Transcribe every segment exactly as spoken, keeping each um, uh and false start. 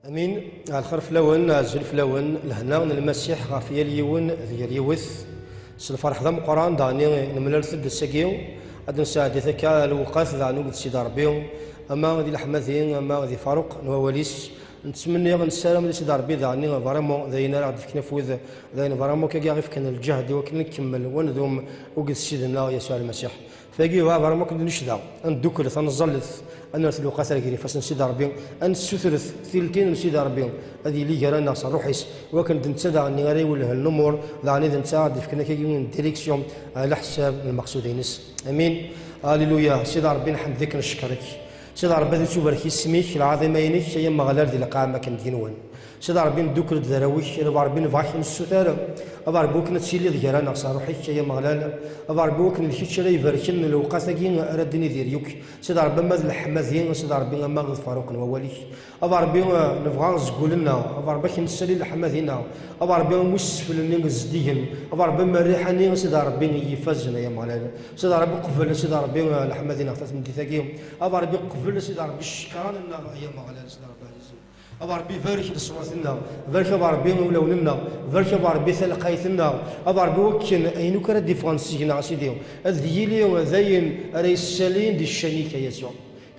Amin. Ɛelxir fell-awen, ɛezzel fell-awen, lehna n Lmasiḥ ɣef yal yiwen d yal yiwet. S lferḥ d ameqqran daɣen i nemlal-d ass-agi, ad nesɛeddi akka lewqat daɣen akked Sidi Ṛebbi, ama di leḥmadi, ama di Faruq n wawal-is. Nettmenni, nessaram di Sidi Ṛebbi daɣen vraiment d ayen ara ɣ-d-ifken afud, d ayen vraiment akka i aɣ-ifken lǧehd i wakken ad nkemmel wa ndum akked Ssid-nneɣ Yasuɛ Lmasiḥ. Tagi, vraiment, akken d-necda, ad nedduklet, ad nẓallet, ad nerret lewqat ar gar ifassen n Sidi Ṛebbi, ad nessutret tiltin n Sidi Ṛebbi, ad yili gar-aneɣ s Ṛṛuḥ-is, wakken d netta daɣen ara iwellhen lumuṛ, daɣen d netta ara d-ifken akka yiwen n direction ɛla ḥsab n lmeqsud-ines. Amin. Alléluia. Sidi Ṛebbi, nḥemd-ik, neckeṛ-ik. Sidi Ṛebbi, ad ittubarek isem-ik, lɛaḍima-inek, ay Ameɣlal di lqaɛa akken d yiwen. Sidi Ṛebbi, neddukkel-d d arraw-ik, a Ṛebbi, nebɣa-k nessuter, a Ṛebbi, wakken ad tiliḍ gar-aneɣ s Ṛṛuḥ-ik, ay Ameɣlal, a Ṛebbi, wakken d kečč ara ibarken lewqat-agi ara d-nini di ryuk. Sidi Ṛebbi, ama d leḥmadi, Sidi Ṛebbi, ama d Faruq n wawal-ik. A Ṛebbi, nebɣa azgul-nneɣ, a Ṛebbi, akken nessali leḥmadi-nneɣ, a Ṛebbi, am usfel-nni zeddigen, a Ṛebbi, am rriḥa-nni, Sidi Ṛebbi, i ifazen, ay Ameɣlal. Sidi Ṛebbi, qbel, Sidi Ṛebbi, leḥmadi-nneɣ tameddit-agi, a Ṛebbi, qbel, Sidi Ṛebbi, ccekran-nneɣ, ay Ameɣlal, Sidi Ṛebbi ɛzizen. A Ṛebbi, barek leṣwat-nneɣ, barek a Ṛebbi ulawen-nneɣ, barek a Ṛebbi talqayt-nneɣ, a Ṛebbi, wakken ayen akk ara d-iffɣen seg-neɣ, a Sidi, ad yili d ayen ara yessalin di ccan-ik, a Yasuɛ.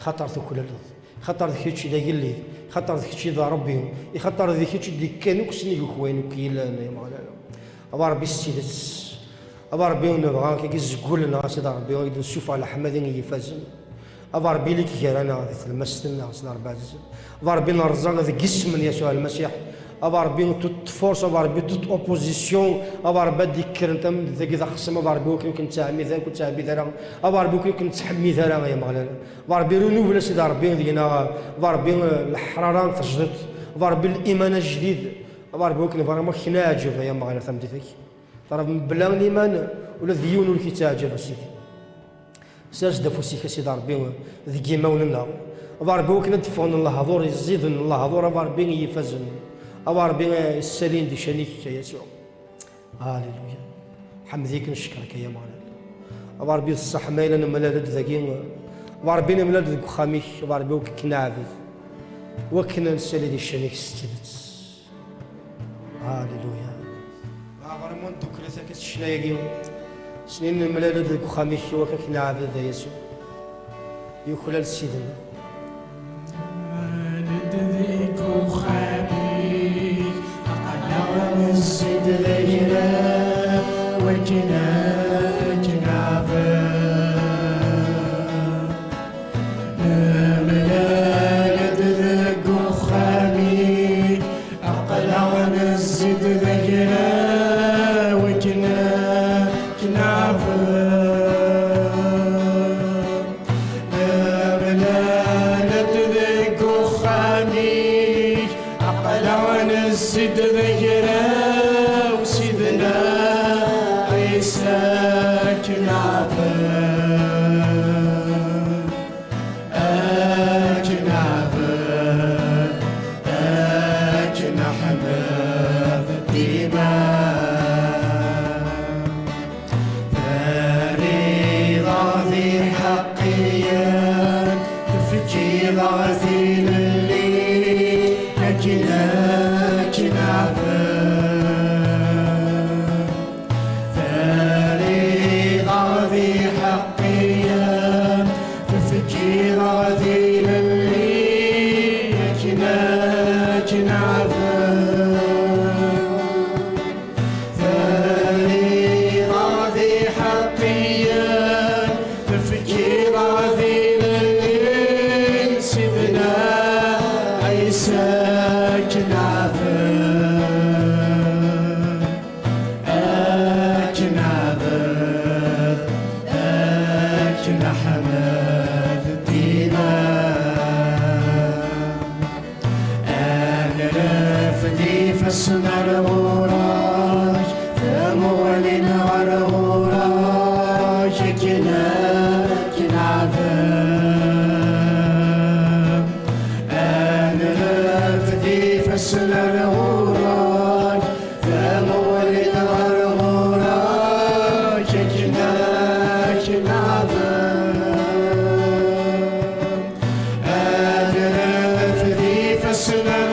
Xaṭer tuklaleḍ, xaṭer d kečč i d agellid, xaṭer d kečč i d Ṛebbi, i xaṭer d kečč i d-ikkan akk sennig akk wayen akk yellan, ay Ameɣlal. A Ṛebbi, s tidet, a Ṛebbi, nebɣa akka i izeggulen, a Sidi Ṛebbi, i d-nessufeɣ leḥmadi i ifazen. A Ṛebbi, ili-k gar-aneɣ di tlemmast-nneɣ, a Sidi Ṛebbi ɛzizen. A Ṛebbi, nerẓa deg isem n Yasuɛ Lmasiḥ. A Ṛebbi, toute force, a Ṛebbi, toute opposition, a Ṛebbi, ad d-ikkren tameddit-agi d axeṣṣam, a Ṛebbi, ur ken-nettɛemmid ara, ur ken-nettɛemmid ara, a Ṛebbi, ur ken-nettḥemmid ara, ay Ameɣlal. A Ṛebbi, renouvel, a Sidi Ṛebbi, deg-neɣ, a Ṛebbi, leḥrara n tejdidt, a Ṛebbi, liman ajdid, a Ṛebbi, ur ken-, vraiment, ad k-neɛǧeb, ay Ameɣlal, tameddit-agi. Ṛebbi, mebla liman, ula d yiwen ur k-yettaɛǧab, a Sidi. Sers-d afus-ik, a Sidi Ṛebbi, deg yimawen-nneɣ. A Ṛebbi, wakken ad d-ffɣen lehdur iẓiden, lehdur, a Ṛebbi, i ifazen. A Ṛebbi, issalin di ccan-ik, a Yasuɛ. Alléluia. Ḥemd-ik, neckeṛ-ik, ay Ameɣlal. A Ṛebbi, d ṣṣeḥ ma yella nemlal-d dagi. A Ṛebbi, nemlal-d deg uxxam-ik. A Ṛebbi, wakken ad k-neɛbed, wakken ad nessali di ccan-ik s tidet. Alléluia. Vraiment, ddukklet akka s ccna-agi. Snin nemlal-d deg uxxam-ik, wakken ad k-neɛbed, a Yasuɛ. Yuklal Ssid-nneɣ. Nemlal-d deg uxxam-ik, aql-aɣ nezzi-d d agraw, wakken ad k-neɛbed. Nemlal-d deg uxxam-ik, aql-aɣ nezzi-d d agraw, akken ad k-neɛbed. Nemlal-d deg uxxam-ik, aql-aɣ nezzi-d d agraw, Sidna Ɛisa, ad k-neɛbed. Ad k-neɛbed, ad k-neḥmed dima. Terriḍ-aɣ d iḥeqqiyen, tefkiḍ-aɣ tilelli, akken ad k-neɛbed. Terriḍ-aɣ d iḥeqqiyen, tefkiḍ-aɣ tilelli, akken ad k-neɛbed. Terriḍ-aɣ d iḥeqqiyen, tefkiḍ-aɣ tilelli, Sidna Ɛisa, ad k-neɛbed. Ad k-neɛbed, ad k-neḥmed dima. Ad nerfed ifassen ar ɣur-k, tamuɣli-nneɣ ar ɣur-k, akken ad k-neɛbed. Ad nerfed ifassen ar ɣur-k, tamuɣli-nneɣ ar ɣur-k, akken ad k-neɛbed. Ad nerfed ifassen ar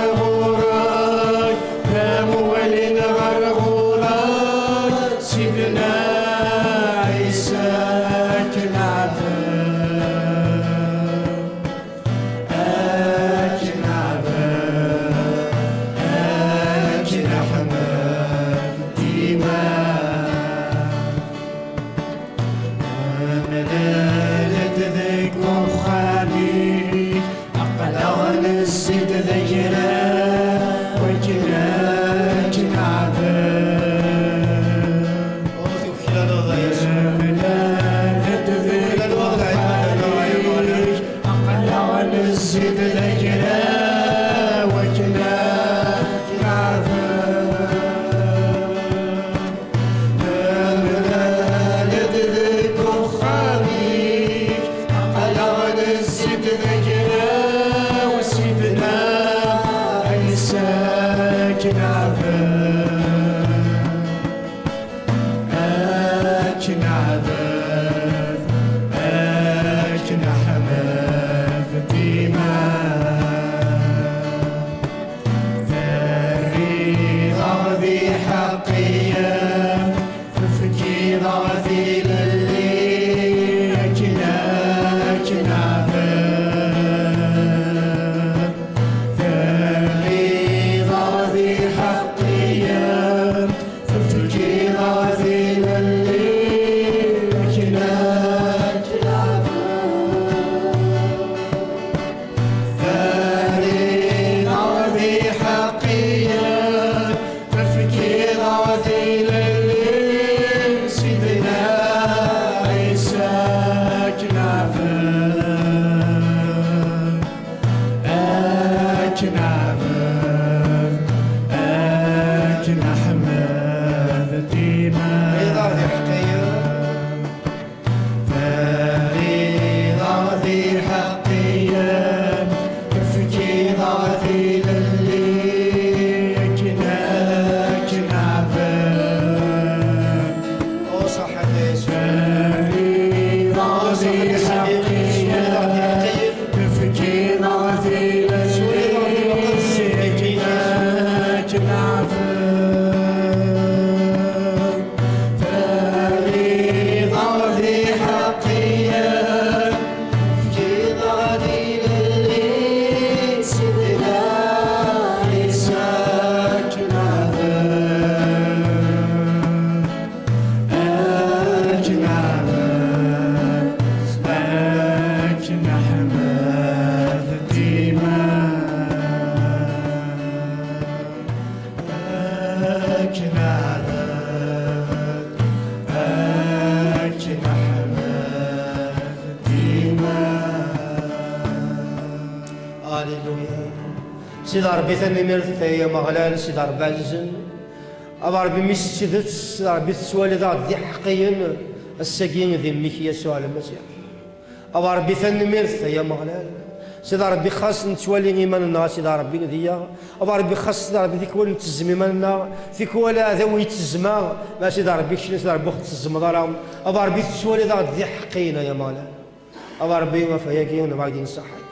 Akken ɛebed, akken ɛebed, akken ḥmed dima. Terriḍ-aɣ d iḥeqqiyen, tefkiḍ-aɣ tilelli akken, akken ɛebed. Terriḍ-aɣ d iḥeqqiyen, tefkiḍ-aɣ tilelli akken, akken ɛebed. Terriḍ-aɣ d iḥeqqiyen, tefkiḍ-aɣ tilelli, Sidna Ɛisa, akken ɛebed, akken ɛebed, akken ḥmed dima. Terriḍ-aɣ d iḥeqqiyen. Terriḍ-aɣ d iḥeqqiyen, tefkiḍ-aɣ tilelli akken, akken ɛebed. Terriḍ-aɣ d iḥeqqiyen, tefkiḍ-aɣ tilelli akken, akken ɛebed. Terriḍ-aɣ d iḥeqqiyen, tefkiḍ-aɣ tilelli, Sidna Ɛisa, akken ɛebed, akken ɛebed, akken ḥmed dima. Akken ɛebed, akken ḥmed dima. Alléluia. Sidi Ṛebbi, tanemmirt ay Ameɣlal, Sidi Ṛebbi ɛzizen. A Ṛebbi, mi s tidet, Sidi Ṛebbi, tettwaliḍ-aɣ-d d iḥeqqiyen ass-agi di mmi-k Yasuɛ Lmasiḥ. A Ṛebbi, tanemmirt ay Ameɣlal. Sidi Ṛebbi, xas nettwali iman-nneɣ, a Sidi Ṛebbi, d iyaɣ. A Ṛebbi, xas Sidi Ṛebbi, tikwal nettezzem iman-nneɣ, tikwal aɛdaw yettezzem-aɣ, ma a Sidi Ṛebbi, keččini a Sidi Ṛebbi ur ɣ-tettezzmeḍ ara. A Ṛebbi, tettwaliḍ-aɣ-d d iḥeqqiyen ay Ameɣlal. A Ṛebbi, ɣef wayagi nebɣa ad k-d-nṣaḥḥet.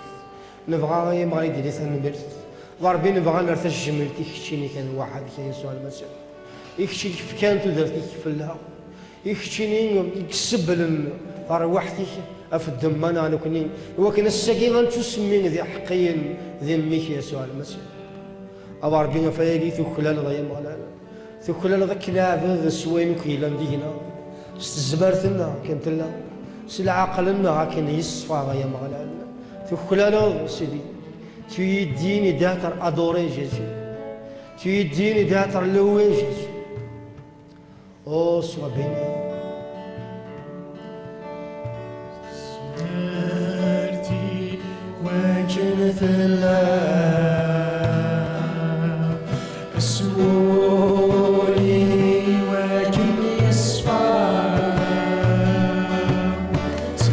Nebɣa ay Ameɣlal ad d-nini tanemmirt. A Ṛebbi, nebɣa ad nerr tajmilt i keččini kan waḥed-k, a Yasuɛ Lmasiḥ. I kečč i yefkan tudert-ik fell-aɣ. I keččini i isebblen tarwiḥt-ik ɣef ddemma-nneɣ nekkni, i wakken ass-agi ad nettusemmi d iḥeqqiyen di mmi-k Yasuɛ Lmasiḥ. A Ṛebbi, ɣef wayagi tuklaleḍ ay Ameɣlal. Tuklaleḍ akken neɛbed s wayen akk yellan deg-neɣ, s tezmert-nneɣ akken tella, s leɛqel-nneɣ akken yeṣfa ay Ameɣlal. Tuklaleḍ, Sidi. Tu es digne d'être adoré, Jésus. Tu es digne d'être loué, Jésus. Oh, sois béni. Tezmert-iw akken tella, s wul-iw akken yeṣfa, s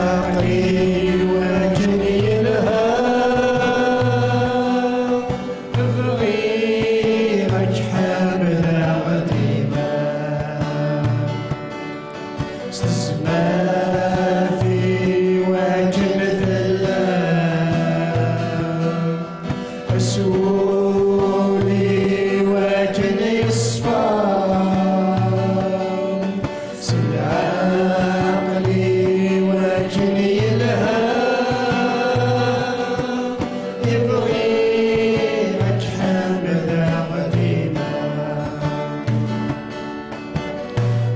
leɛqel-iw akken yelha. Bɣiɣ ad k-ḥemdeɣ dima, s tezmert-iw akken tella, s wul-iw akken yeṣfa. S leɛqel-iw akken yelha, i bɣiɣ ad k-ḥemdeɣ dima.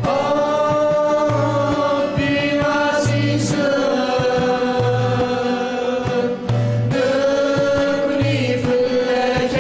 A Ṛebbi ɛzizen, nekkni fell-ak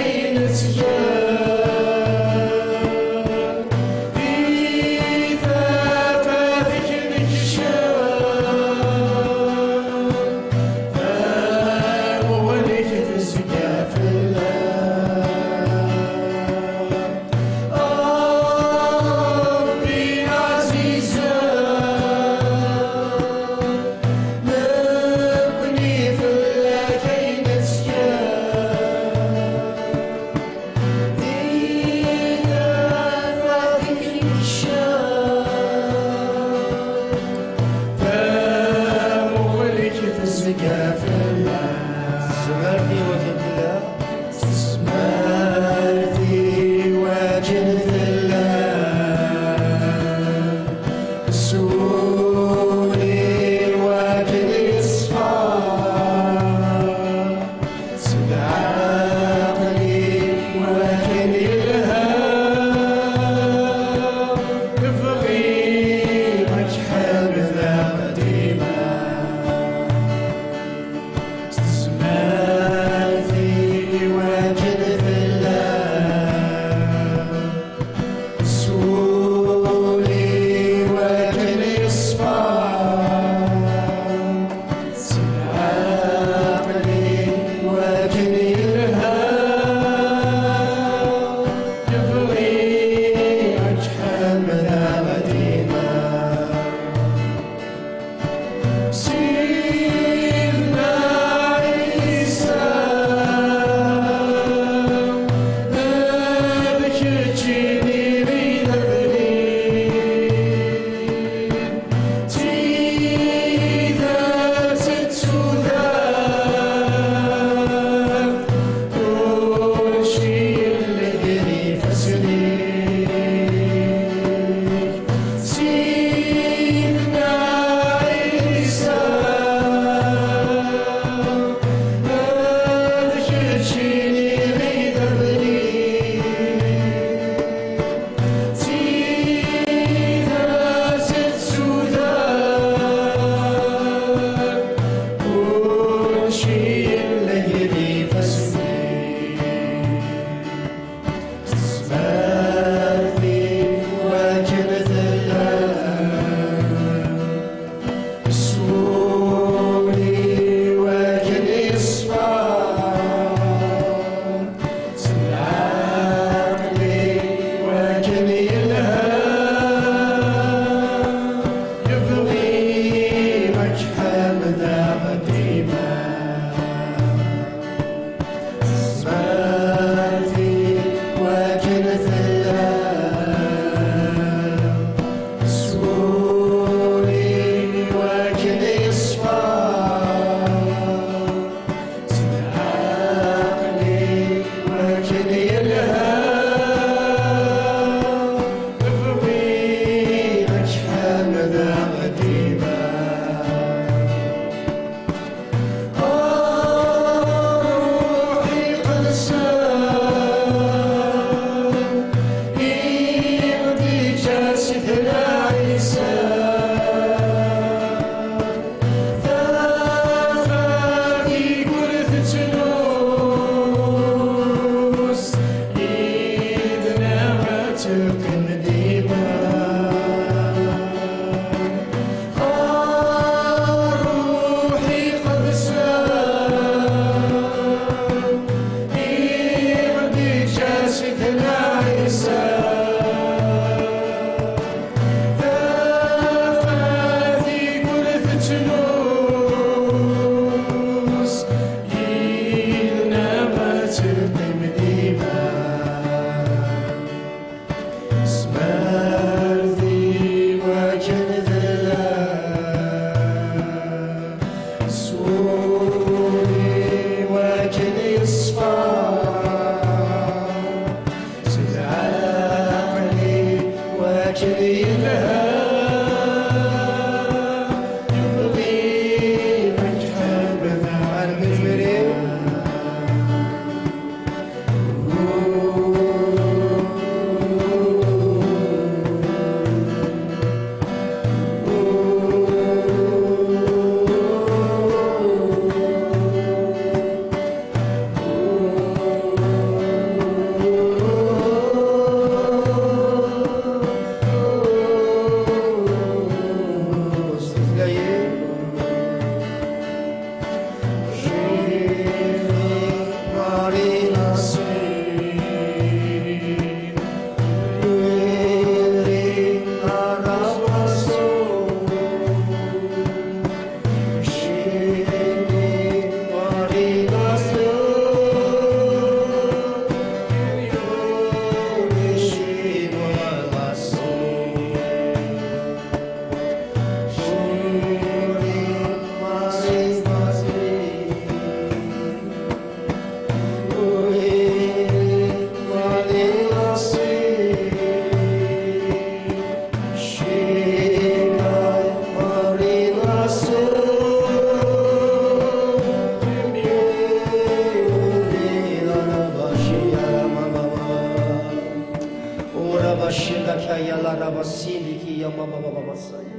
la basindiki ya mama mama masaya.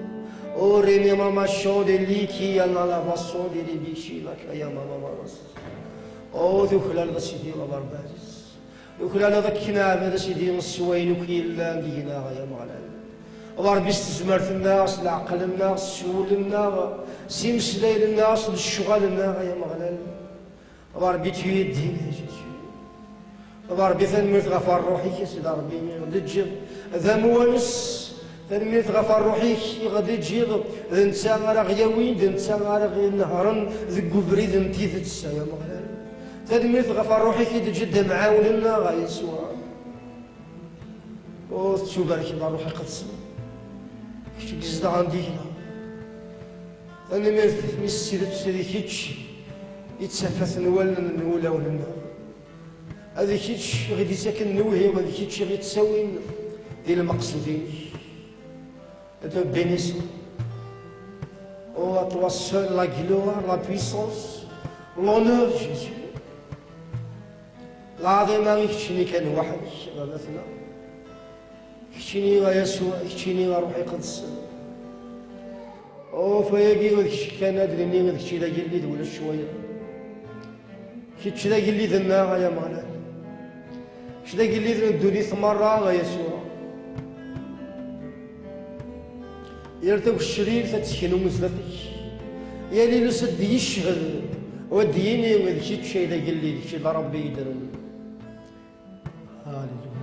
O remi mama shonde liki ya la la basonde de bishi la kaya mama mama. O tuklaleḍ a Sidi Ameɣlal. Tuklaleḍ akken neɛbed a Sidi s wayen akk yellan deg-neɣ ay Ameɣlal. A Ṛebbi, s tezmert-nneɣ, s leɛqel-nneɣ, s wul-nneɣ, s imeslayen-nneɣ, s lecɣal-nneɣ ay Ameɣlal. A Ṛebbi, tu es digne, Jésus. A Ṛebbi, tanemmirt ɣef ṛṛuḥ-ik, a Sidi Ṛebbi, i ɣ-d-teǧǧiḍ d amwanes. Tanemmirt ɣef ṛṛuḥ-ik i ɣ-d-teǧǧiḍ, d netta ara ɣ-yawin, d netta ara ɣ-inehṛen deg ubrid n tidet, ay Ameɣlal. Tanemmirt ɣef ṛṛuḥ-ik i d-teǧǧiḍ d amɛawen-nneɣ, a Yasuɛ. Ur tettubarkeḍ a Ṛṛuḥ Iqedsen, kečč i izedɣen deg-neɣ. Tanemmirt mi s tidet d kečč i d tafat n wallen n wulawen-nneɣ. D kečč i ɣ-d-ittaken lewhi, d kečč i ɣ-ittawin di lmeqsud-inek. Te bénissons. Oh, à toi seul la gloire, la puissance, l'honneur, Jésus. Lɛaḍima i keččini kan weḥd-k, a Baba-tneɣ. Keččini a Yasuɛ, keččini a Ṛuḥ Iqedsen. Uf, ayagi d kečč kan ad nini d kečč i d agellid, ulac wayeḍ. Kečč d agellid-nneɣ, ay Ameɣlal. Kečč d agellid n ddunit merra, a Yasuɛ. Yal tagecrirt ad teknu zdat-k. Yal iles ad d-yeched u ad d-yini d kečč ay d agellid, kečč d Ṛebbi yeddren. Haleluya.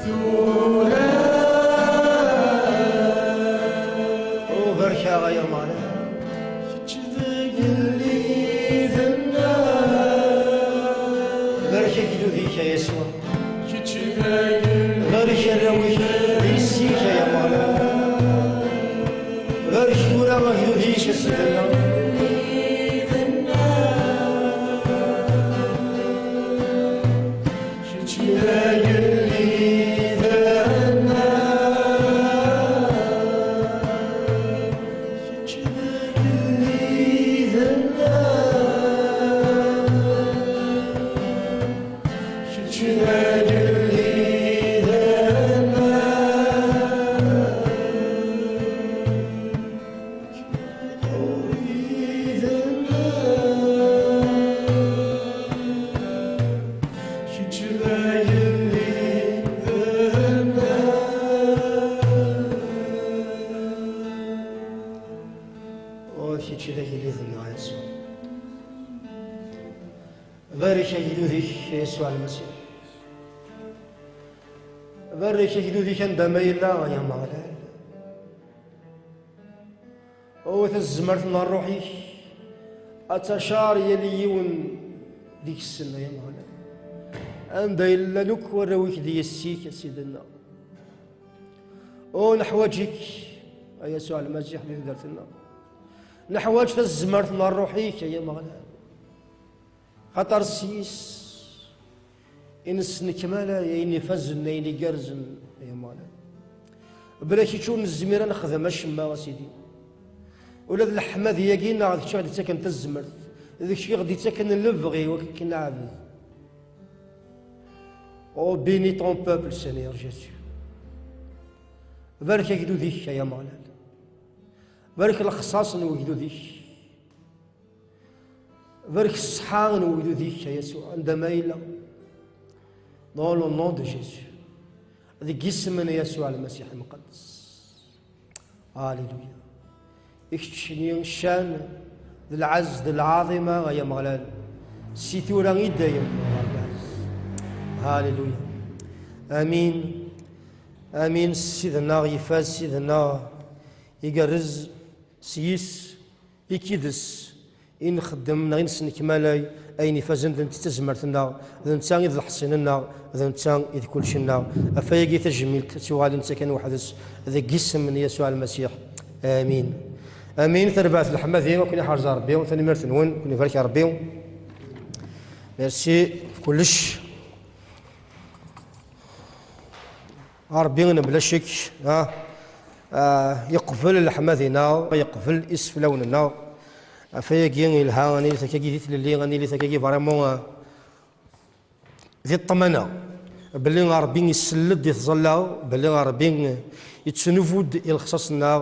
Tura. Ubarek-aɣ ay Ameɣlal. Kečč d agellid-nneɣ. Barek agdud-ik a Yasuɛ. Kečč d agellid. Barek arraw-ik d yessi-k ay Ameɣlal. Barek tura agdud-ik a Sidi-nneɣ. Kečč d agellid-nneɣ a Yasuɛ. Barek agdud-ik a Yasuɛ Lmasiḥ. Barek agdud-ik anda ma yella ay Ameɣlal. Awi tazmert n ṛṛuḥ-ik ad tacar yal yiwen deg-sen ay Ameɣlal. Anda yella akk warraw-ik d yessi-k a Sidi-nneɣ. U neḥwaǧ-ik a Yasuɛ Lmasiḥ di tudert-nneɣ. Neḥwaǧ tazmert n ṛṛuḥ-ik ay Ameɣlal. Xaṭer s yis i nesnekmal ayen ifazen, ayen igerrzen ay Ameɣlal. Bla kečč ur nezmir ad nexdem acemma a Sidi. Ula d leḥmadi-agi-nneɣ d kečč i ɣ-d-ittaken tazmert, d kečč i ɣ-d-ittaken lebɣi i wakken ad k-neɛbed. Oh, bénis ton peuple, Seigneur Jésus. Barek agdud-ik ay Ameɣlal. Barek lexṣaṣ n wegdud-ik. Barek ṣṣeḥḥa n wegdud-ik a Yasuɛ anda ma yella. Dans le nom de Jésus. Deg yisem n Yasuɛ Lmasiḥ Imqeddes. Alléluia. I keččni ccan d lɛezz d lɛaḍima ay Ameɣlal, si tura i dayem ɣer lɛezz. Alléluia. Amin. Amin. Ssid-nneɣ ifaz, Ssid-nneɣ igerrez, s yis i k-ides i nxeddem neɣ i nesnekmalay ayen ifazen d netta tazmert-nneɣ, d netta i d leḥṣin-nneɣ, d netta i d kullec-nneɣ. Ɣef wayagi tajmilt ad tuɣal nettak kan weḥd-s deg yisem n Yasuɛ Lmasiḥ. Amin. Amin. Tarbaɛt leḥmadi, ad ken-iḥrez Ṛebbi, tanemmirt-nwen, ad ken-ibarek Ṛebbi. Merci ɣef kullec. Ṛebbi mebla ccek, ah, ah, yeqbel leḥmadi-nneɣ, yeqbel iseflawen-nneɣ. Ɣef wayagi yelha ad nili akkagi di tlelli, ad nili akkagi vraiment, ah, di ṭṭmana belli Ṛebbi isell-d i tẓalla, belli Ṛebbi yettnubu-d i lexṣaṣ-nneɣ,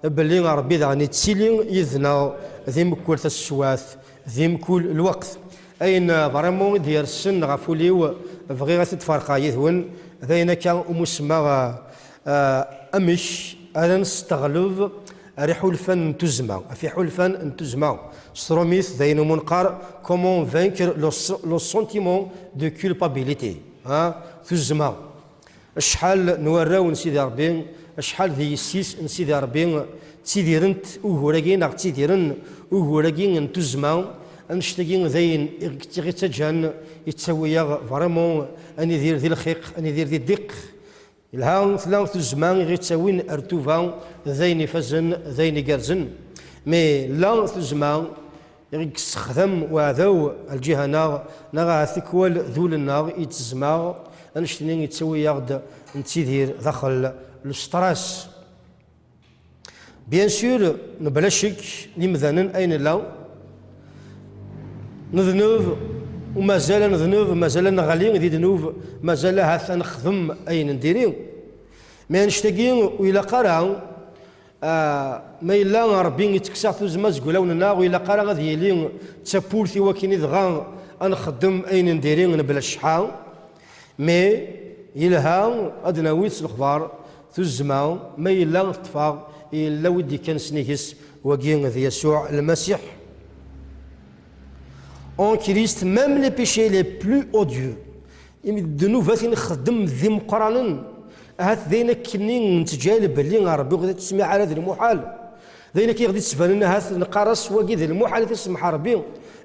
belli Ṛebbi daɣen yettili yid-neɣ di mkul taswiɛt, di mkul lweqt. Ayen, ah, vraiment i d-yersen ɣef wul-iw, bɣiɣ ad t-id-ferqeɣ yid-wen, d ayen akka umi semmaɣ, ah, ah, amek ara nesteɣleb ar iḥulfan n tuzzma, ɣef iḥulfan n tuzzma. S trumit d ayen umi neqqar comment vaincre le, le sentiment de culpabilité, ah, tuzzma. Acḥal n warraw n Sidi Ṛebbi, acḥal d yessi-s n Sidi Ṛebbi, ttidirent ugur-agi neɣ ttidiren ugur-agi n tuzzma, annect-agi d ayen i ɣ-, i ɣ-ittaǧǧan yettawi-yaɣ vraiment ad nidir di lxiq, ad nidir di ddiq. Yelha tella tuzzma i ɣ-ittawin ar tuba, d ayen ifazen, d ayen igerrzen. Mais la tuzzma i ɣ-yessexdam uɛdaw ar lǧiha-nneɣ, neɣ ahat tikwal d ul-nneɣ i d-tezma, annect-nni yettawi-yaɣ-d nettidir daxel le stress. Bien sûr, mebla ccek, d imdanen ay nella, nednub, u mazal ad nednub, mazal ad neɣli di ddnub, mazal ahat ad nexdem ayen n diri. Mais annect-agi ur ilaq ara, ah, ma yella Ṛebbi yettekkes-aɣ tuzzma seg wulawen-nneɣ, ur ilaq ara ad yili d tapult i wakken i dɣa ad nxeddem ayen n diri mebla cceḥḥa. Mais yelha ad d-nawi s lexbar tuzzma, ma yella teṭṭef-aɣ, yella wi d-ikkan s nnig-s, wagi d Yasuɛ Lmasiḥ. En Christ, même les péchés les plus odieux, imi d ddnubat i nxeddem d imeqqranen, ahat d ayen akkenni nettǧal belli Ṛebbi ur ɣ-d-ismiɛ ara d lmuḥal. D ayen akka i ɣ-d-ittbanen ahat neqqar-as wagi d lmuḥal ad t-isemmeḥ Ṛebbi.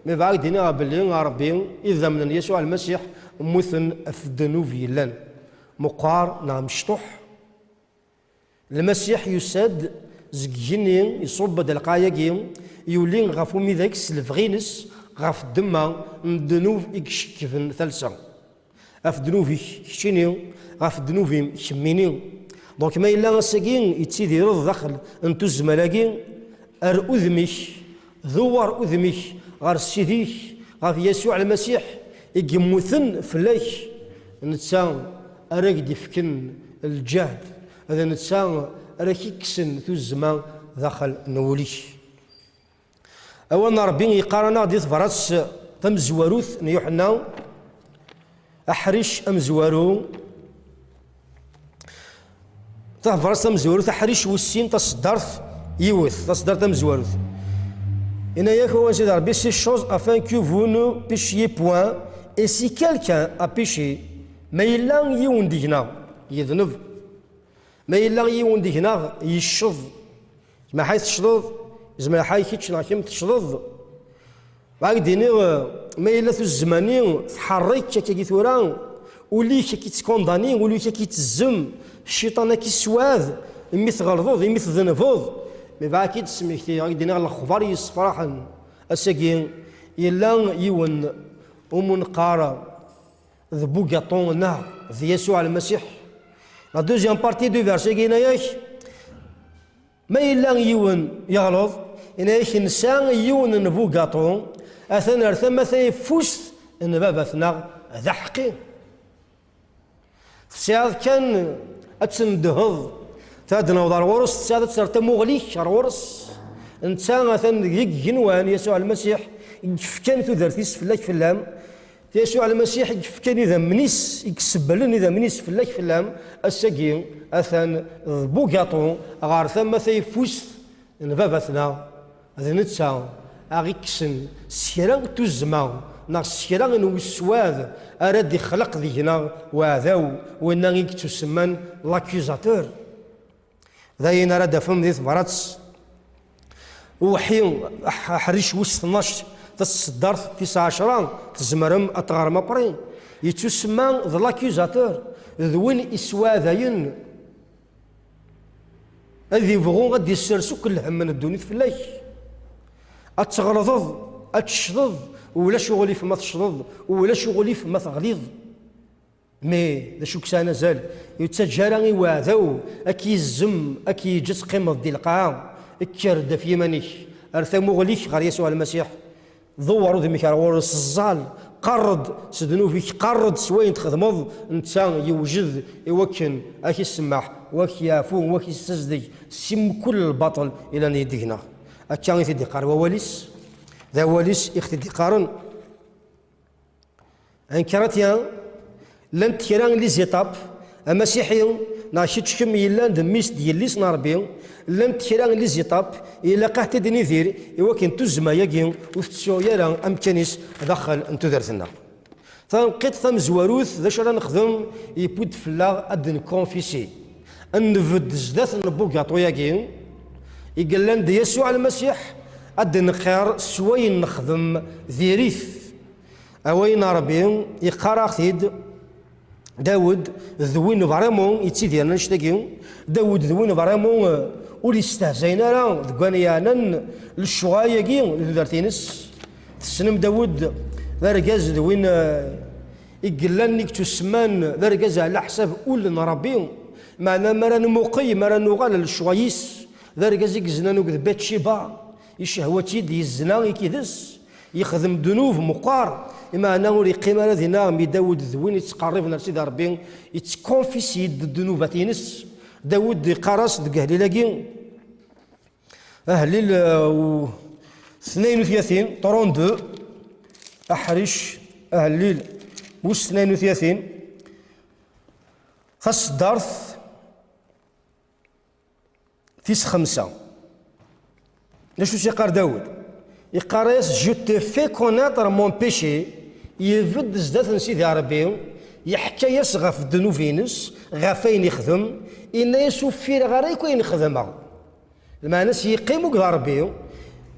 Mi bɣa ad d-iniɣ belli Ṛebbi, idammen n Yasuɛ Lmasiḥ mmuten ɣef ddnub yellan, meqqar neɣ mecṭuḥ. Lmasiḥ yusa-d seg igenni, iṣubb-d lqaɛ-agi, yuli ɣef umidag s lebɣi-ines, ɣef ddemma n ddnub i icekkben talsa. Ɣef ddnub-ik keččini, ɣef ddnub-im kemmini. Donc ma yella ass-agi yettidireḍ daxel n tuzzmal-agi, ar udem-ik, dewwer udem-ik ɣer Ssid-ik, ɣef Yasuɛ Lmasiḥ i yemmuten fell-ak, netta ara k-d-ifken lǧehd, d netta ara k-ikksen tuzzma daxel n wul-ik. Awal n Ṛebbi yeqqar-aneɣ di tebrat tamezwarut n Yuḥenna, aḥric amezwaru, tabrat tamezwarut, aḥric wis sin, taṣeddart yiwet, taṣeddart tamezwarut. Yenna-yak Sidi Ṛebbi, ces choses afin que vous ne péchiez point, et si quelqu'un a péché, ma yella yiwen deg-neɣ yedneb, ma yella yiwen deg-neɣ yecceḍ, yezmer ḥay tecḍeḍ, yezmer ḥay kečč neɣ kemm tecḍeḍ. Ad ak-d-iniɣ, ma yella tuzzma-nni tḥerrek akkagi tura, ul-ik ad k-ittkondani, ul-ik ad k-ittezzem, cciṭan ad k-issewɛed, imi tɣelḍeḍ, imi tdenbeḍ. Mi bɣa ad k-id-smektiɣ, ad ak-d-iniɣ lexbar yessefraḥen. Ass-agi, yella yiwen umunqar d bugaṭu-nneɣ d Yasuɛ Lmasiḥ. La deuxième partie du verset-agi yenna-yak, ma yella yiwen yeɣleḍ, yenna-yak nesɛa yiwen n bugaṭu, atan ar tama tayeffust n baba-tneɣ, d aḥeqqi. Tesɛiḍ kan ad tendehḍ, ad d-naweḍ ar ɣur-s, tesɛiḍ ad terreḍ tamuɣli-k ar ɣur-s. Netta atan deg igenwan, Yasuɛ Lmasiḥ, i yefkan tudert-is fell-ak, fell-am. Yasuɛ Lmasiḥ i yefkan idammen-is, i isebblen idammen-is fell-ak, fell-am. Ass-agi, atan d bugaṭu ɣer tama tayeffust n baba-tneɣ. D netta aɣ-ikksen s kra n tuzzma neɣ s kra n weswad ara d-ixleq deg-neɣ uɛdaw, winna i yettusemman l'accusateur. D ayen ara d-tafem di tebrat Uḥi, aḥ-, aḥric wis tnac, taseddart tis ɛecra, tzemrem ad teɣrem apri. Yettusemma d l'accusateur, d win iswadayen, ad ibɣu ad d-issers akk lhemm n ddunit fell-ak. Ad tɣelḍeḍ, ad teccḍeḍ, ulac uɣlif ma teccḍeḍ, ulac uɣlif ma teɣliḍ. Mais d acu yesɛan azal? Ur yettaǧǧa ara i uɛdaw ad k-yezzem, ad k-yeǧǧ ad teqqimeḍ di lqaɛa. Kker-d ɣef yiman-ik, ar tamuɣli-k ɣer Yasuɛ Lmasiḥ. Ḍewwer udem-ik ar ɣur-s, ẓẓal, qarr-d s ddnub-ik, qarr-d s wayen txedmeḍ, netta yewjed i wakken ad k-isemmeḥ, u ad k-yeɛfu, u ad k-yessazdeg si mkul lbaṭel yellan deg-neɣ. Akka i t-id-iqqar wawal-is, d awal-is i ɣ-t-id-iqqaren. Un chrétien, llant kra n les étapes, amasiḥi, neɣ kečč kemm yellan d mmi-s d yelli-s n Ṛebbi, llant kra n les étapes, ilaq ad t-id-nidir i wakken tuzzma-agi ur tettuɣ ara amkan-is daxel n tudert-nneɣ. Tanqiḍt tamezwarut, d acu ara nexdem, yewwi-d fell-aɣ ad nkonfisi, ad nbedd zdat n bugaṭu-agi, i yellan d Yasuɛ Lmasiḥ, ad d-nqir s wayen nexdem diri-t. Awal n Ṛebbi yeqqar-aɣ-t-id, Dawed d win vraiment yettidiren annect-agi. Dawed d win vraiment, euh, ur yestehzayen ara deg wayen yeɛnan lecɣal-agi n tudert-ines. Tessnem Dawed d argaz d win, euh, i yellan i yettusemman d argaz ɛla ḥsab ul n Ṛebbi. Meɛna mi ara nmuqel, mi ara nuɣal ar lecɣal-is, d argaz i yeznan akked Baciba, icehwa-tt-id, yezna i yid-s. Yexdem ddnub meqqar, imeɛna ur yeqqim ara dinna. Mi Dawed d win yettqerriben ar Sidi Ṛebbi, yettkonfisi-d ddnubat-ines. Dawed yeqqar-as deg ahlil-agi, ahlil, uh, u-, tnayen u tlatin, trente-deux, aḥric, ahlil wis tnayen u tlatin, taseddart tis xemsa. D acu s-yeqqar Dawed? Yeqqar-as, je te fais connaître mon péché. Yebedd zdat n Sidi Ṛebbi, yeḥka-yas ɣef ddnub-ines, ɣef wayen ixdem, yenna-yas ur ffireɣ ara akk ayen xedmeɣ. Lmeɛna-s yeqqim akked Ṛebbi,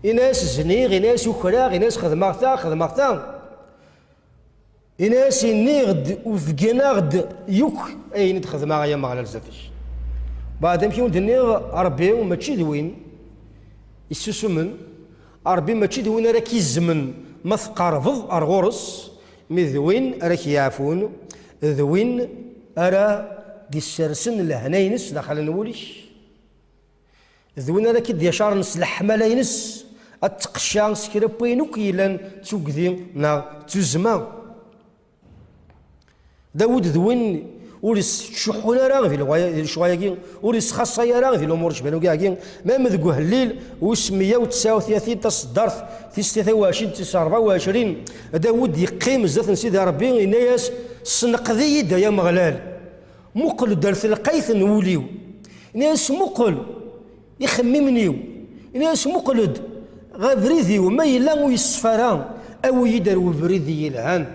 yenna-yas zniɣ, yenna-yas ukreɣ, yenna-yas xedmeɣ ta, xedmeɣ ta. Ini-as, inniɣ-d, ufgin-aɣ-d yakk ayen i d-xedmeɣ, ay Ameɣlal, zdat-k. Baɛd amek i wen-d-nniɣ, Ṛebbi mačči d win yessusumen, Ṛebbi mačči d win ara k-izmen ma tqerrbeḍ ar ɣur-s, mi d win ara k-yeɛfun, d win ara d-issersen lehna-ines daxel n wul-ik. D win ara k-id-yacaren s leḥmala-ines, ad tqecca s kra n wayen akk yellan d tugdi neɣ d tuzzma. Dawed d win ur yettcuḥḥun ara di lɣaya-, di lecɣal-agi, ur yettxaṣṣa ara di lumuṛ jban-agi, même deg uhellil wis meyya u tesɛa u tlatin, taṣeddart tis tlata u ɛecrin, tis ṛebɛa u ɛecrin, Dawed yeqqim zdat n Sidi Ṛebbi, yenna-yas, sneqd-iyi-d, ay Ameɣlal. Muqel-d ar telqayt n wul-iw. Ini-as, muqel ixemmimen-iw. Ini-as, muqel-d Abrid-iw ma yella ur yeṣfa ara, awi-yi-d ar webrid yelhan.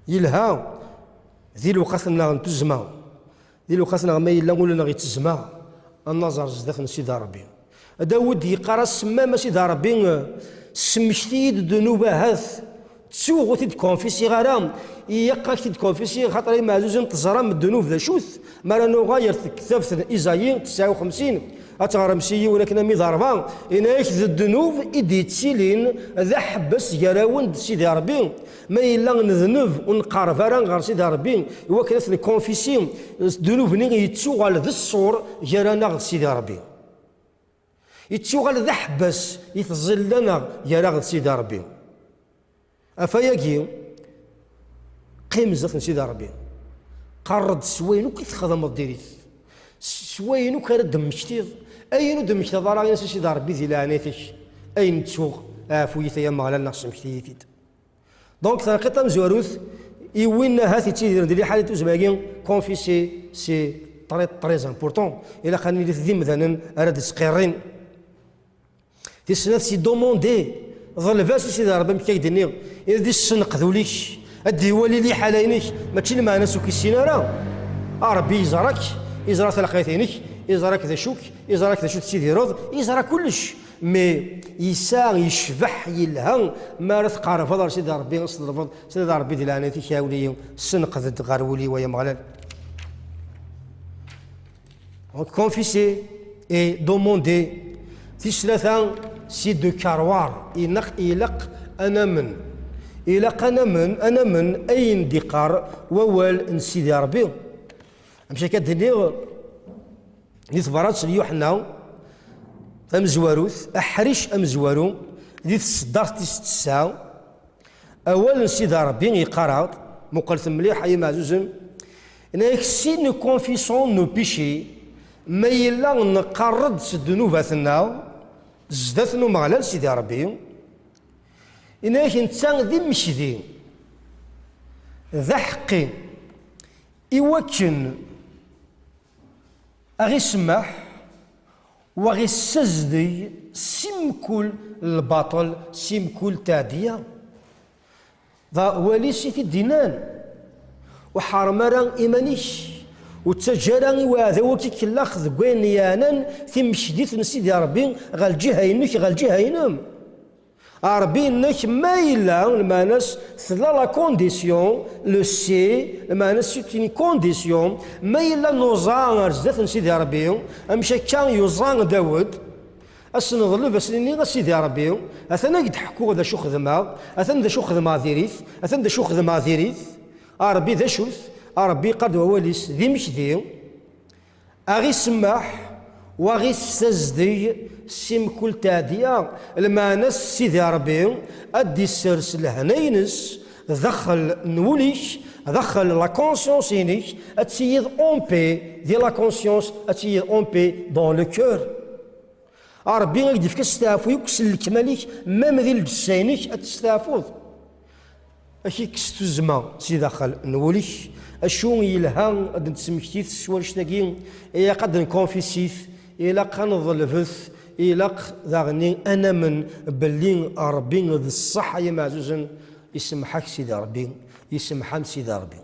Yelha di lewqat-nneɣ n tuzzma, di lewqat-nneɣ ma yella ul-nneɣ yettezma, ad naẓer zdat n Sidi Ṛebbi. Dawed yeqqar-as: "Semmam a Sidi Ṛebbi, semmekti-yi-d ddnub ahat." Ttuɣ ur t-id-konfisiɣ ara. Ilaq ad k-t-id-konfisiɣ, xaṭer imeɛzuzen teẓram ddnub d acu-t. Mi ara nuɣal ar tektabt n Isayi tesɛa u xemsin, ad teɣrem s yiwen akken ami d ṛebɛa, yenna-yak d ddnub i d-yettilin d aḥebbas gar-awen d Sidi Ṛebbi. Ma yella nedneb ur nqerreb ara ɣer Sidi Ṛebbi, iwakken ad t-nkonfisi, ddnub-nni yettuɣal d ṣṣur gar-aneɣ d Sidi Ṛebbi. Yettuɣal d aḥebbas i tẓilla-nneɣ gar-aɣ d Sidi Ṛebbi. Ɣef wayagi, qqim zdat n Sidi Ṛebbi. Qarr-d s wayen akk i txedmeḍ diri-t. S s wayen akk ara d-temmektiḍ. Ayen ur d-temmektiḍ ara, ini-as i Sidi Ṛebbi di leɛnayt-ik. Ayen ttuɣ, ɛfu-yi-t ay Ameɣlal neɣ semmekti-yi-t-id. Donc, tanqiḍt tamezwarut, i win ahat yettidiren di liḥala n tuzzma-agi, confesser, c'est très, très important. Ilaq ad nilit d imdanen ara d-ittqirrin. Tis snat, c'est demander. Ḍleb-as i Sidi Ṛebbi, amek i ak-d-nniɣ, ad d-issenqed ul-ik, ad d-iwali liḥala-inek, mačči lmeɛna-s ur k-issin ara. A Ṛebbi yeẓra-k, yeẓra talqayt-inek, yeẓra-k d acu-k, yeẓra-k d acu tettidireḍ, yeẓra kullec. Mais yesɛa, yecbeḥ, yelha mi ara tqerrbeḍ ar Sidi Ṛebbi, ad s-tḍelbeḍ: "Sidi Ṛebbi, di leɛnayt-ik, ɛawen-iyi, ssenqed-d ɣer wul-iw, ay Ameɣlal." Donc, confesser et demander. Tis tlata, c'est de croire. Ilaq, ilaq ad namen. Ilaq ad namen, ad namen ayen d-iqqar wawal n Sidi Ṛebbi. Amek akka d-nniɣ di tebrat n Yuḥenna tamezwarut, aḥric amezwaru, di tseddart tis tesɛa, awal n Sidi Ṛebbi yeqqar-aɣ-d, muqlet mliḥ ay imeɛzuzen, yenna-yak: "Si nous confessons nos péchés", ma yella neqqar-d s ddnubat-nneɣ zdat n Umeɣlal Sidi Ṛebbi, yenna-yak netta d imekdi, d aḥeqqi, iwakken a ɣ-isemmeḥ, wa ɣ-issazdeg si mkul lbaṭel, si mkul teɛdiya. D awal-is i t-id-innan. Ur ḥeṛṛem ara iman-ik, ur ttaǧǧa ara i uɛdaw ad k-ikellax deg wayen yeɛnan timekdit n Sidi Ṛebbi ɣer lǧiha-inek, ɣer lǧiha-inem. Ṛebbi yenna-k ma yella, lmeɛna-s tella la condition, le si, lmeɛna-s c'est une condition, ma yella nuẓa ar zdat n Sidi Ṛebbi, amek akka yuẓa Dawed, ad s-neḍleb, ad s-nini: "A Sidi Ṛebbi, atan ad k-d-ḥkuɣ d acu xedmeɣ, atan d acu xedmeɣ diri-t, atan d acu xedmeɣ diri-t." A Ṛebbi d acu-t? A Ṛebbi yeqqar-d wawal-is d imekdi, a ɣ-isemmeḥ, wa ɣ-issazdeg si mkul teɛdiya, lmeɛna-s Sidi Ṛebbi ad d-issers lehna-ines daxel n wul-ik, daxel la conscience-inek, ad tiliḍ en paix di la conscience, ad tiliḍ en paix dans le cœur. A Ṛebbi ad k-d-ifk asteɛfu akk s lekmal-ik, même di lǧessa-inek ad testeɛfuḍ. Ad k-ikkes tuzzma si daxel n wul-ik. Acu yelha ad d-nesmekti s wanect-agi? Ilaq ad nkonfisi-t, ilaq ad neḍleb-t, ilaq daɣen ad namen belli Ṛebbi d ṣṣeḥ, ay imeɛzuzen, isemmeḥ-ak Sidi Ṛebbi, isemmeḥ-am Sidi Ṛebbi.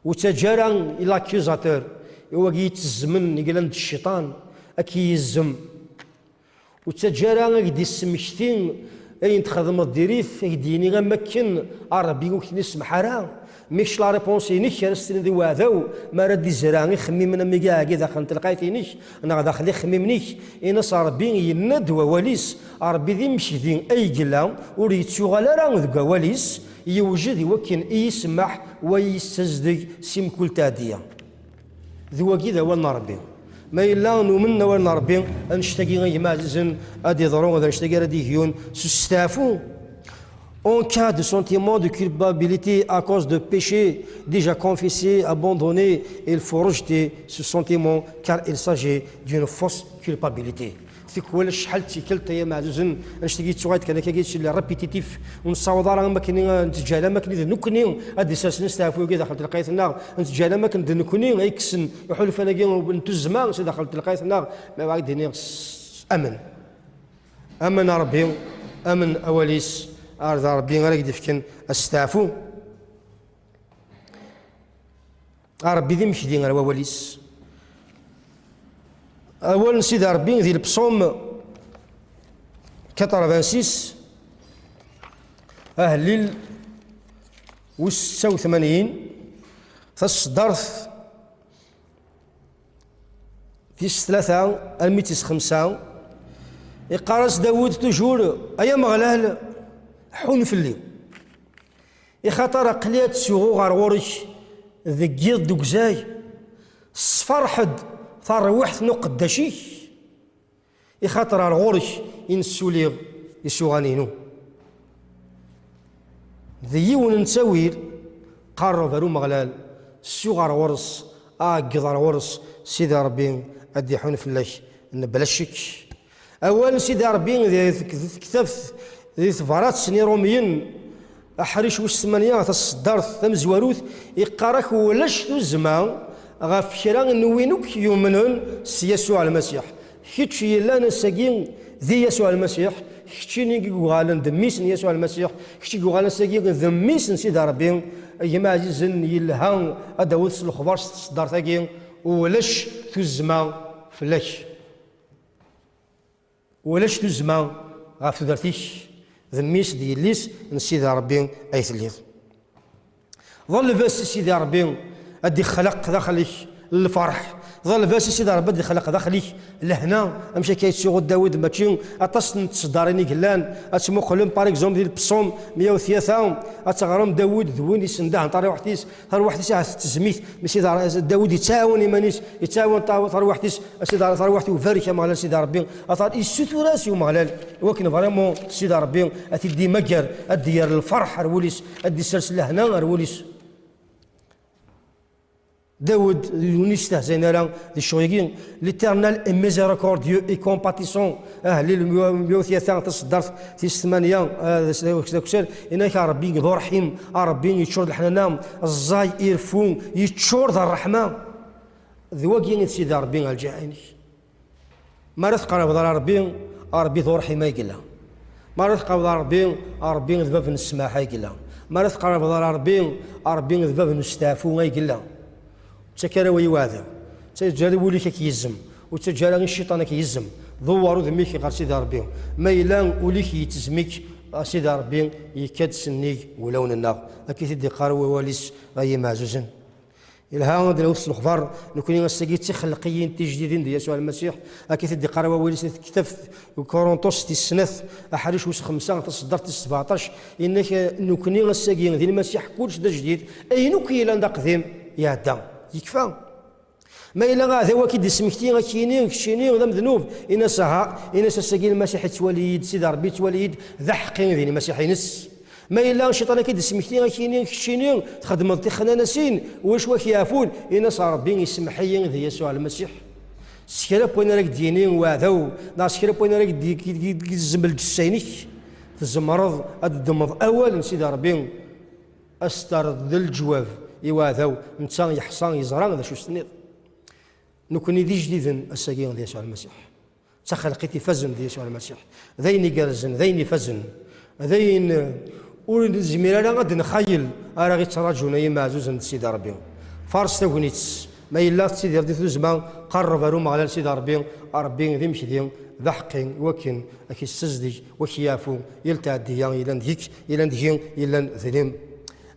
Ur ttaǧǧa ara i l'accusateur, i wagi yettezzmen, i yellan d cciṭan, ad k-yezzem. Ur ttaǧǧa ara ad k-d-ismekti ayen txedmeḍ diri-t, ad k-d-yini am wakken a Ṛebbi ur k-ten-isemmeḥ ara. Mi kečč la réponse-inek ara s-tiniḍ i uɛdaw, mi ara d-izra ixemmimen am iga-agi daxel n telqayt-inek neɣ daxel ixemmimen-ik, ini-as Ṛebbi yenna-d wawal-is. Ṛebbi d imekdi ay yella, ur yettuɣal ara deg wawal-is, yewjed i wakken i yi-semmeḥ wa yi-yessazdeg si mkul teɛdiya. D wagi d awal n Ṛebbi. Ma yella numen awal n Ṛebbi, annect-agi, ay gma ɛzizen, ad d-iḍru, d annect-agi ara d-igyun s usteɛfu. En cas de sentiment de culpabilité à cause de péché déjà confessé, abandonné, il faut rejeter ce sentiment car il s'agit d'une fausse culpabilité. Tikwal acḥal d tikkelt, ay imeɛzuzen, annect-agi yettuɣal-d kan akka, c'est le répétitif. Ur nessaweḍ ara am akken, nettǧahal am akken d nekkni ad d-isersen asteɛfu-agi daxel telqayt-nneɣ, nettǧahal am akken d nekkni ay yekksen iḥulfan-agi n tuzzma si daxel telqayt-nneɣ, ma ad d-iniɣ s-, amen. Amen a Ṛebbi, amen awal-is, ar d Ṛebbi ara k-d-ifken asteɛfu. A Ṛebbi d imekdi ar wawal-is. Awal n Sidi Ṛebbi di Lebṣum quatre-vingt-six, ahellil wis setta u tmanyin, taṣeddart tis tlata armi tis xemsa, iqqar-as Dawed toujours: Ay Ameɣlal, ḥun fell-i. Ixaṭer aql-i ad ttsuɣuɣ ɣer ɣur-k deg yiḍ d ugzay, sferḥ-d tarwiḥt n uqeddac-ik, ixaṭer ar ɣur-k i nessuliɣ isuɣan-inu. D yiwen n ttawil, qerreb ar Umeɣlal, ssu ɣer ɣur-s, ɛeggeḍ ar ɣur-s, Sidi Ṛebbi ad d-iḥun fell-ak mebla ccek. Awal n Sidi Ṛebbi di tektabt, di tebrat n Iṛumyen, aḥric wis tmanya, taṣeddart tamezwarut, iqqar-ak: Ulac tuzzma ɣef kra n win akk yumnen s Yasuɛ Lmasiḥ. Kečč yellan ass-agi di Yasuɛ Lmasiḥ, keččini i yuɣalen d mmi-s n Yasuɛ Lmasiḥ, kečč i yuɣalen ass-agi d mmi-s n Sidi Ṛebbi. A gma ɛzizen, yelha ad d-tawiḍ s lexbar s tṣeddart-agi: Ulac tuzzma fell-ak. Ulac tuzzma ɣef tudert-ik, d mmi-s d yelli-s n Sidi Ṛebbi ay telliḍ. Ḍleb-as i Sidi Ṛebbi ad d-ixleq daxel-ik lferḥ. Ḍleb-as i Sidi Ṛebbi ad d-ixleq daxel-ik lehna. Amek akka yettsuɣu Dawed? Mačči aṭas n tseddarin i yellan. Ad tmuqlem, par exemple, di Lebṣum meyya u tlata, ad teɣrem Dawed d win yessendahen tarwiḥt-is, tarwiḥt-is ahat tettezmit, mi Sidi Ṛ-, Dawed yettɛawan iman-is, yettɛawan ta-, tarwiḥt-is, a Sidi Ṛ-, tarwiḥt-iw barek, a Ameɣlal Sidi Ṛebbi, aṭar yessutur-as i Umeɣlal, wakken vraiment Sidi Ṛebbi ad t-id-imagger, ad d-yerr lferḥ ar wul-is, ad d-isers lehna ar wul-is. Dawed, d win yestehzayen ara di ccɣel-agi, l'Éternel est miséricordieux et compatissant. Ahellil meyya u tlata, taṣeddart tis tmanya, ah, d as-, d akessar, yenna-k: A Ṛebbi d uṛḥim, a Ṛebbi yeččur d leḥnana, ẓẓay, ireffu, yeččur d ṛṛeḥma. D wagi i d Sidi Ṛebbi, a lǧiha-inek. Mi ara tqerrbeḍ ɣer Ṛebbi, a Ṛebbi d uṛḥim ay yella. Mi ara tqerrbeḍ ɣer Ṛebbi, a Ṛebbi d bab n ssmaḥ ay yella. Mi ara tqerrbeḍ ɣer Ṛebbi, a Ṛebbi d bab n usteɛfu ay yella. Ur ttak ara awal i weɛdaw. Ur ttaǧǧa ara wul-ik ad k-yezzem. Ur ttaǧǧa ara i cciṭan ad k-yezzem. Ḍewwer udem-ik ɣer Sidi Ṛebbi. Ma yella ul-ik yettezm-ik, a Sidi Ṛebbi, yekka-d sennig wulawen-nneɣ. Akka i t-id-iqqar wawal-is, ay imeɛzuzen. Yelha ad d-nawi s lexbar, nekni ass-agi d tixelqiyin tijdidin di Yasuɛ Lmasiḥ, akka i t-id-iqqar wawal-is di tektabt n Kurunṭus tis snat, aḥric wis xemsa, taṣeddart tis sbeɛṭac, yenna-k: Nekni ass-agi di Lmasiḥ kullec d ajdid, ayen akk yellan d aqdim iɛedda, yekfa. Ma yella aɛdaw ad k-id-ismekti, ad k-yini keččini d amednub, in-as: Aha, in-as ass-agi Lmasiḥ yettwali-yi-d, Sidi Ṛebbi yettwali-yi-d d aḥeqqi di Lmasiḥ-ines. Ma yella cciṭan ad k-id-ismekti, ad k-yini keččini txeddmeḍ tixnanasin, ulac wa k-yeɛfun, in-as: Ṛebbi isemmeḥ-iyi di Yasuɛ Lmasiḥ. S kra n wayen ara k-d-yini uɛdaw, neɣ s kra n wayen ara k-d-yezzem lǧessa-inek, tzemreḍ ad d-ddmeḍ awal n Sidi Ṛebbi, ad s-terreḍ d leǧwab i uɛdaw, netta yeḥṣa, yeẓra d acu s-tenniḍ. Nekni d ijdiden ass-agi di Yasuɛ Lmasiḥ. D taxelqit ifazen di Yasuɛ Lmasiḥ. D ayen igerrzen, d ayen ifazen. D ayen, eh, ur nezmir ara ad nxayel ara ɣ-ittraǧun, ay imeɛzuzen d Sidi Ṛebbi. Faṛes tagnit. Ma yella tettidireḍ di tuzzma, qerreb ar Umeɣlal Sidi Ṛebbi. Ṛebbi d imekdi, d aḥeqqi, iwakken ad k-issazdeg, ad k-yeɛfu yal tɛeddiya yellan deg-k, yellan deg-i, yellan deg-m.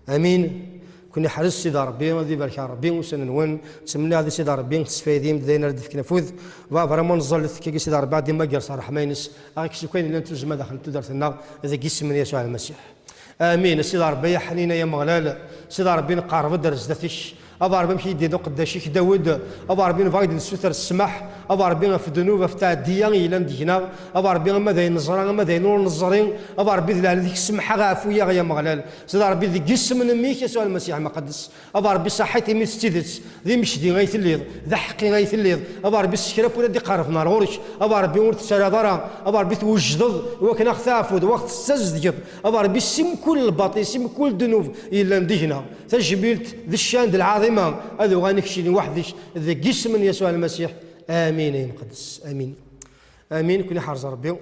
Amin. Ken iḥrez Sidi Ṛebbi, ad ibarek Ṛebbi ussan-nwen. Ttmenniɣ di Sidi Ṛebbi tesfaydim-d d ayen ara d-ifken afud. Baba, vraiment neẓẓallet kagi Sidi Ṛebbi, ad d-imagger s ṛṛeḥma-ines, ad ɣ-ikkes akk ayen yellan d tuzzma daxel n tudert-nneɣ, deg yisem n Yasuɛ Lmasiḥ. Amin. A Sidi Ṛebbi, ay aḥnin, ay ameɣlal, Sidi Ṛebbi, nqerreb-d ar zdat-k. A Baba Ṛebbi, amek i d-yenna uqeddac-ik Dawed, a Baba Ṛebbi, nebɣa ad d-nessuter ssmaḥ, a Baba Ṛebbi, ɣef ddnub, ɣef tɛeddiya yellan deg-neɣ, a Baba Ṛebbi, ama d ayen neẓra, ama d ayen ur neẓri, a Baba Ṛebbi, d leɛnaya-k, ssemḥ-aɣ, ɛfu-yaɣ, ay ameɣlal. Sidi Ṛebbi, deg yisem n mmi-k, Yasuɛ Lmasiḥ Imqeddes, a Baba Ṛebbi, saḥit imi d tidet, d imekdi ay telliḍ, d aḥeqqi ay telliḍ, a Baba Ṛebbi, s kra n win ad d-iqerrben ar ɣur-k, a Baba Ṛebbi, ur tettarraḍ ara, a Baba Ṛebbi, twejdeḍ i wakken ad ɣ-teɛfuḍ, ad ɣ-tessazedgeḍ, a Baba Ṛebbi, si mkul lbaṭel, si mkul ddnub yellan deg-neɣ. Tajmilt d ccan d lɛaḍima ad uɣalen keččini weḥd-k, deg yisem n Yasuɛ Lmasiḥ. Amin, ay Imqeddes. Amin. Amin. Ken iḥrez Ṛebbi.